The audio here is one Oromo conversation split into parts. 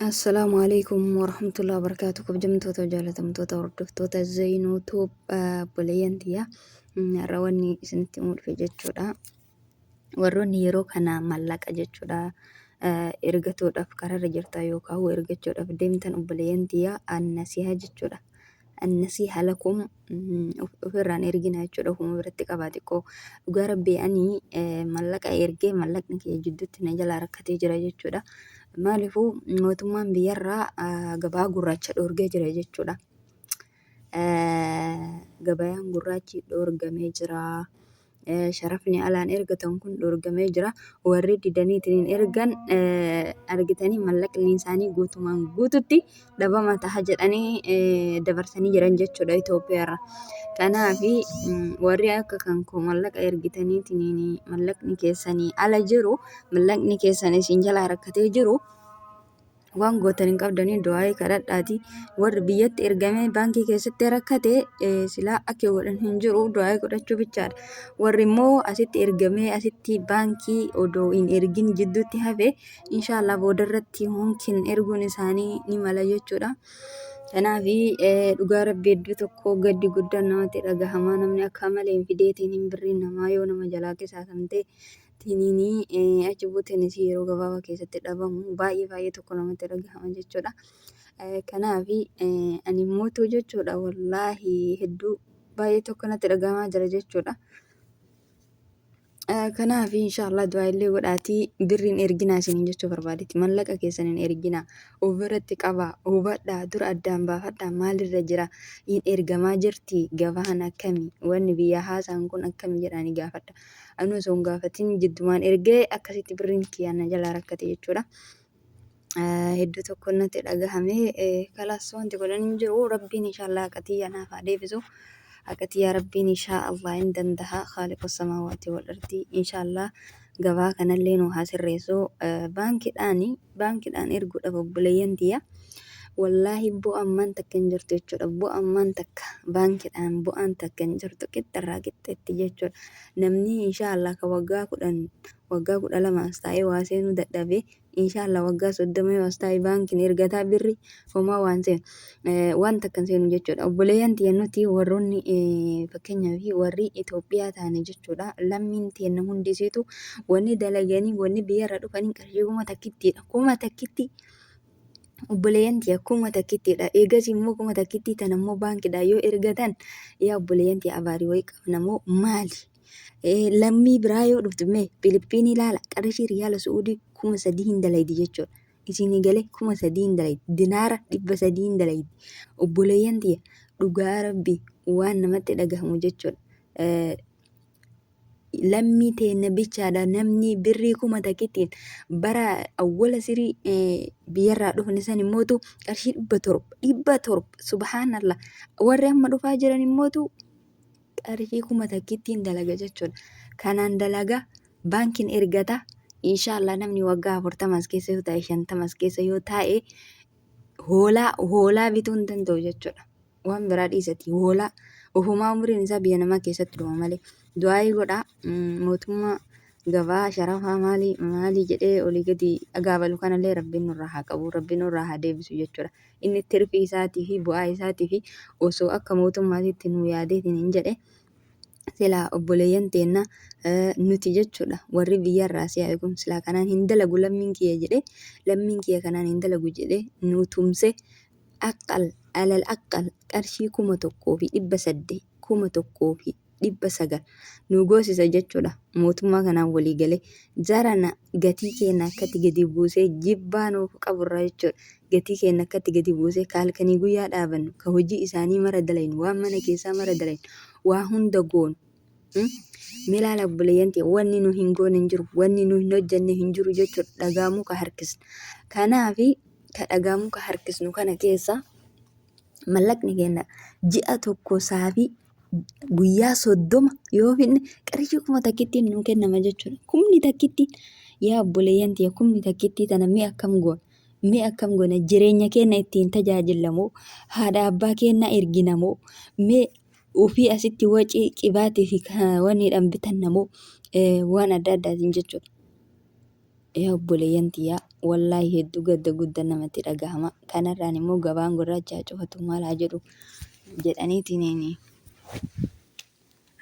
Assalaamu alaikum warahmatullahi wabarakatuh. Kabajamtoota, jaalatamtoota, hordoftoota Zainuu Tube, obboleeyyan tiyya, har'a wanni isinitti himuu dhufe jechuudha. Warroonni yeroo kana mallaqa jechuudha ergatuudhaaf kararra jirta yookaan ergachuudhaaf deemtan, obboleeyyan tiyya, annasihaa jechuudha. Annasiha lakum, ofirraan ergina jechuudha. Ofuma biratti qabaa xiqqoo. Dhugaa rabbii, ani mallaqa ergee mallaqni kiyya jidduutti na jalaa rakkatee jira jechuudha. Maaliifuu mootummaan biyyarraa gabaa gurraacha dhoorgee jira jechuudha. Gabayaan gurraachi dhoorgamee jira. Sharafni alaan ergatan kun dhoorgamee jira. Warri didaniitiin ergan argitanii mallaqni isaanii guutumaan guututti dhabama taha jedhanii dabarsanii jiran jechuudha Itoophiyaarra. Kanaaf warri akka kan koo mallaqa ergitaniitiin mallaqni keessanii ala jiru, mallaqni keessan isin jalaa rakkatee jiru, waan gootan hin qabdanii, du'aa'ii kadhadhaati. Warri biyyatti ergamee baankii keessatti rakkate silaa akka godhan hin jiru, du'aa'ii godhachuu bichaadha. Warri immoo asitti ergamee asitti baankii odoo hin ergin jidduutti hafe, inshaallah boodarratti mumkin erguun isaanii ni mala jechuudha. Kanaaf dhugaa rabbii, iddoo tokko gaddi guddaan namatti dhagahamaa. Namni akka malee hin fideetiin hin birriin namaa yoo nama jalaa qisaasamte tiniinii achi buuteen isii yeroo gabaabaa keessatti dhabamu baay'ee baay'ee tokko namatti dhagahama jechuudha. Kanaaf ani mootuu jechuudha, wallaahi hedduu baay'ee tokko natti dhagahamaa jira jechuudha. Kanaaf inshaallah du'aa illee godhaatii birriin erginaa isiniin jechuu barbaadetti. Mallaqa keessan hin erginaa, of biratti qabaa, hubadhaa, dura addaan baafadhaa, maalirra jira, hin ergamaa jirti, gabaan akkami, wanni biyya haasaan kun akkami jedhaanii gaafadha. Anuu osoo hin gaafatin jiddumaan ergee akkasitti birriin kiyya na jalaa rakkate jechuudha. Hedduu tokko natti dhagahame. Kalaas, wanti godhan hin jiru. Rabbiin inshaallah haqa tiyya naaf haa deebisu. Haqa tiyya rabbiin inshaa Allah hin dandaha. Khaaliqu samaawaati wal ardi inshaallah gabaa kanallee nu haa sirreessu. Baankiidhaan erguudhaaf, obboleeyyan tiyya, wallaahi bu'aan takka hin jirtu jechuudha. Bu'aan takka baankiidhaan bu'aan takka hin jirtu, qixxarraa qixxeetti jechuudha. Namni inshaallah ka waggaa 10, waggaa 12 as taa'ee waa seenuu dadhabe, inshaallah waggaa 30 yoo as taa'e baankiin ergataa birri homaa waan seenu waan takka hin seenu jechuudha. Obboleeyyan tiyya, nuti warroonni fakkeenyaaf warri Itoophiyaa taane jechuudha. Lammiin teenna hundisiitu wanni dalaganii wanni biyyarra dhufanii qarshii 1000 tiidha. 1000, obboleeyyan tiyya, 1000 tiidha. Eegas immoo 1000 tana immoo baankiidhaan yoo ergatan, yaa obboleeyyan tiyya, abaarii wayii qabna moo maali? Lammii biraa yoo dhuftu, mee Filiippiinii ilaala, qarshii riyaala Su'uudii 3000 hin dalaydi jechuudha. Isinii galee? 3000 hin dalaydi. Dinaara 300 hin dalaydi. Obboleeyyan tiyya, dhugaa rabbi waan namatti dhagahamu jechuudha. Lammii teenna bichaadha namni birrii 1000n bara awwala sirii biyyarraa dhufne san immootu qarshii 700, 700, subhaanallah. Warri amma dhufaa jiran immootu qarshii 1000n dalaga jechuudha. Kanaan dalaga, baankiin ergata. Inshaallah namni waggaa 40 as keessa yoo taa'e, 50 as keessa yoo taa'e, hoolaa hoolaa bituu hin danda'u jechuudha. Waan biraa dhiisati, hoolaa ofumaa umriin isaa biyya namaa keessatti dhuma malee. Du'aayii godhaa. Mootummaa gabaa sharafaa maalii maalii jedhee olii gadi agaabalu kanallee rabbiin nurraa haa qabu, rabbiin nurraa haa deebisu jechuudha. Inni tirfii isaatii fi bu'aa isaatii fi osoo akka mootummaatitti nu yaadeetiin hin jedhe silaa obboleeyyan teenna nuti jechuudha, warri biyyarraa si yaa'e kun silaa kanaan hin dalagu lammiin kiyya jedhee, lammiin kiyya kanaan hin dalagu jedhee nu tumse, aqal alal aqal qarshii 1800, 1900 nu goosisa jechuudha. Mootummaa kanaan walii galee jarana gatii keenya akkatti gadi buusee jibbaa nuuf qaburraa jechuudha. Gatii keenya akkatti gadi buusee ka halkanii guyyaa dhaabannu, ka hojii isaanii mara dalaynu, waan mana keessaa mara dalaynu, waa hunda goonu. Mee ilaala obboleeyyan ta'e, wanni nu hin goone hin jiru, wanni nu hin hojjenne hin jiru jechuudha. Dhagaa muka harkisna. Kanaafi ka dhagaa muka harkisnu kana keessa mallaqni keenya ji'a tokko saafii guyyaa 30 yoo finne qarshii 1000n nuu kennama jechuudha. Kumni takkittiin, yaa obboleeyyan tiyya, kumni takkittii tana mee akkam goona? Mee akkam goona? Jireenya keenya ittiin tajaajillamoo? Haadha abbaa keenya erginamoo? Mee ofii asitti wacii qibaatii fi waniidhaan bitannamoo? Waan adda addaatiin jechuudha. Yaa obboleeyyan tiyya, wallaahi hedduu gadda gudda namatti dhagahama. Kanarraan immoo gabaan gurraachi haa cufatu maal haa jedhu jedhaniitiin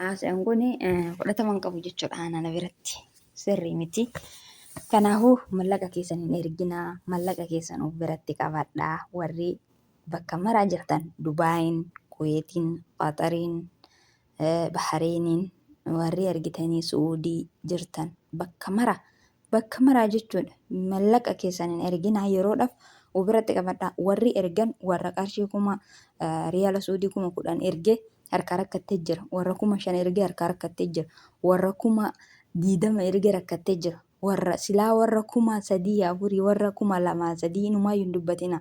haasa'an kun fudhatama hin qabu jechuudha ana biratti. Sirrii miti. Kanaafuu mallaqa keessan hin erginaa, mallaqa keessan of biratti qabadhaa. Warri bakka maraa jirtan Dubaayin, Kuweetiin, Qaxariin, Bahareeniin warri argitanii Su'uudii jirtan bakka mara bakka maraa jechuudha. Mallaqa keessan hin erginaa yeroodhaaf of biratti qabadhaa. Warri ergan warra qarshii kuma riyaala Su'uudii 10,000 erge harkaa rakkattee jira. Warra 5,000 erge harkaa rakkattee jira. Warra 20,000 erge rakkattee jira. Warra silaa warra 3,000 afurii warra 2,000 sadii inumaayyuu hin dubbatinaa.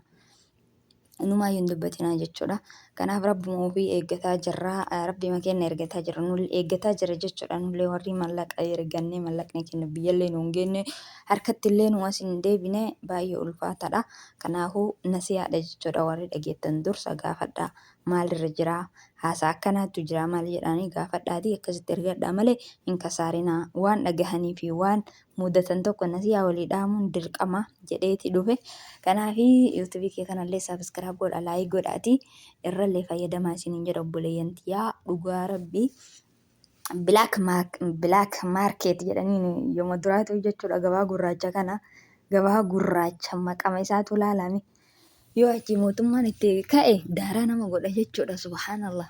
Inumaayyuu hin dubbatinaa jechuudha. Kanaaf rabbuma ofii eeggataa jirra. Rabbima keenya ergataa jirra. Nullee eeggataa jirra jechuudha. Nullee warri mallaqa ergannee mallaqni keenya biyyallee nu hin geenne harkatti illee nu as hin deebine baay'ee ulfaataadha. Kanaafuu nasihaadha jechuudha warri dhageettan dursa gaafadhaa. Maalirra jira? Haasaa akkanaatu jira maal jedhaanii gaafadhaatii akkasitti ergadhaa malee hin kasaarinaa. Waan dhagahanii fi waan mudatan tokko nasihaa walii dhaamuun dirqama jedheeti dhufe. Kanaafi YouTube kee kanallee subscribe godha like godhaati irrallee fayyadamaa isiniin jedha obboleeyyan tiyyaa dhugaa rabbii. Black market jedhaniin yooma duraatu jechuudha gabaa gurraacha kana gabaa gurraacha maqama isaatu laalame yoo achi mootummaan itti ka'e daaraa nama godha jechuudha subhaanallah.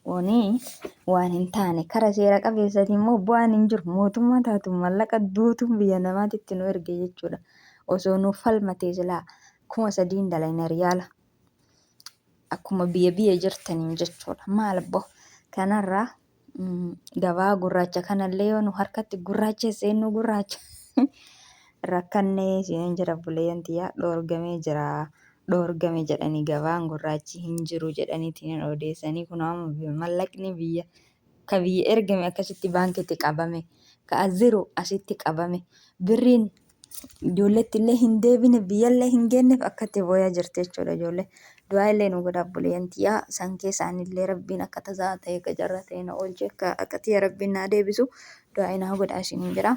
Kuni waan hin taane kara seera qabeessati immoo bu'aan hin jiru mootummaa taatu mallaqa duutuun biyya namaatitti nu erge jechuudha. Osoo nuuf falmatee silaa 3,000 dalayna riyaala. Akkuma biyya biyya jirtaniin jechuudha. Maal abbo kanarraa gabaa gurraacha kanallee yoo nu harkatti gurraachesse nu gurraacha rakkannee isiniin jedha obboleeyyan tiyya dhoorgamee jira. Dhoorgame jedhanii gabaan gurraachi hin jiru jedhaniitiin odeessanii kun amma mallaqni biyya ka biyya ergame akkasitti baankitti qabame ka as jiru asitti qabame birriin ijoolletti illee hin deebine biyyallee hin geenneef akkatti booyaa jirti jechuudha ijoollee. Du'aa illee nu godha obboleeyyan tiyyaa san keessa anillee rabbiin akka tasaa ta'e akka carraa ta'e na oolche akka akka tiyya rabbiin naa deebisu du'aa naa godha isiniin jedha.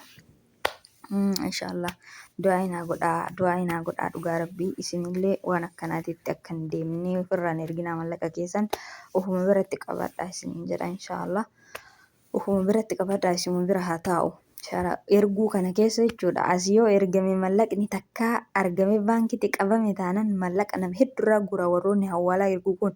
Inshaallah du'aa naa godhaa du'aa naa godhaa dhugaa rabbii isinillee waan akkanaatitti akka hin deemne ofirraan erginaa mallaqa keessan ofuma biratti qabadhaa isiniin jedha inshaallah. Ofuma biratti qabadhaa isinuma bira haa taa'u. Shara erguu kana keessa jechuudha. As yoo ergame mallaqni takkaa argame baankitti qabame taanan mallaqa nama hedduurraa gura warroonni hawaalaa erguu kun.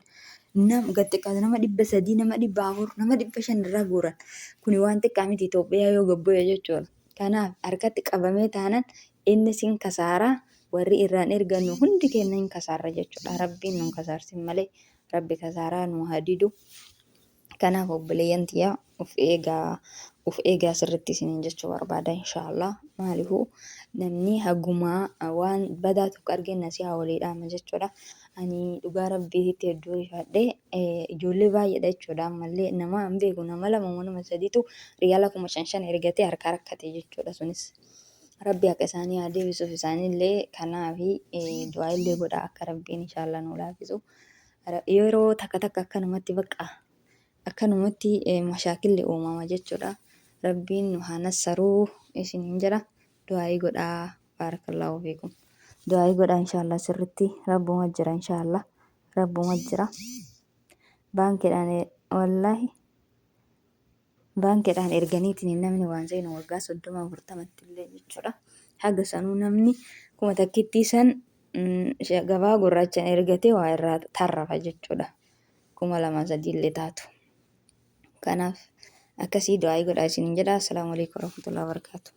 Nam gad xiqqaate nama 300 nama 400 nama 500 irraa guuran. Kuni waan xiqqaa miti Itoophiyaa yoo gabbu'e jechuudha. Kanaaf harkatti qabamee taanan inni sin kasaaraa warri irraan ergannu hundi keenya hin kasaarra jechuudha. Rabbiin nun kasaarsin malee rabbi kasaaraa nu haa didu. Kanaaf obboleeyyan tiyya of eegaa of eegaa sirriitti isiniin jechuu barbaada inshaallah. Maaliifuu namni hagumaa waan badaa tokko argee nasihaa walii dhaama jechuudha. Ani dhugaa rabbiititti hedduu rifadhe ijoollee baay'eedha jechuudha. Ammallee nama hin beeku nama lama moo nama sadiitu riyaala 5,000 ergatee harkaa rakkate jechuudha sunis. Rabbi haqa isaanii haa deebisuuf isaanillee kanaafi du'aa illee godha akka rabbiin inshaallah nuu laaffisu. Yeroo takka takka akkanumatti bakka akkanumatti mashaakilli uumama jechuudha. Rabbiin nu haa nassaruu isiniin jedha. Du'aa'ii godhaa. Baarakallaahu fiikum. Du'aa'ii godhaa inshaallah sirritti. Rabbuma jira inshaallah. Rabbuma jira. Baankiidhaan wallaahi Baankiidhaan erganiitiin namni waan seenu waggaa 30 40tti illee jechuudha. Haga sanuu namni kuma takkittii san gabaa gurraachaan ergatee waa irraa tarrafa jechuudha. 2,000 3 illee taatu. Kanaaf akkasii du'aa'ii godhaa isiniin jedha. Assalaamu alaikum warahmatullahi wabarakatuh.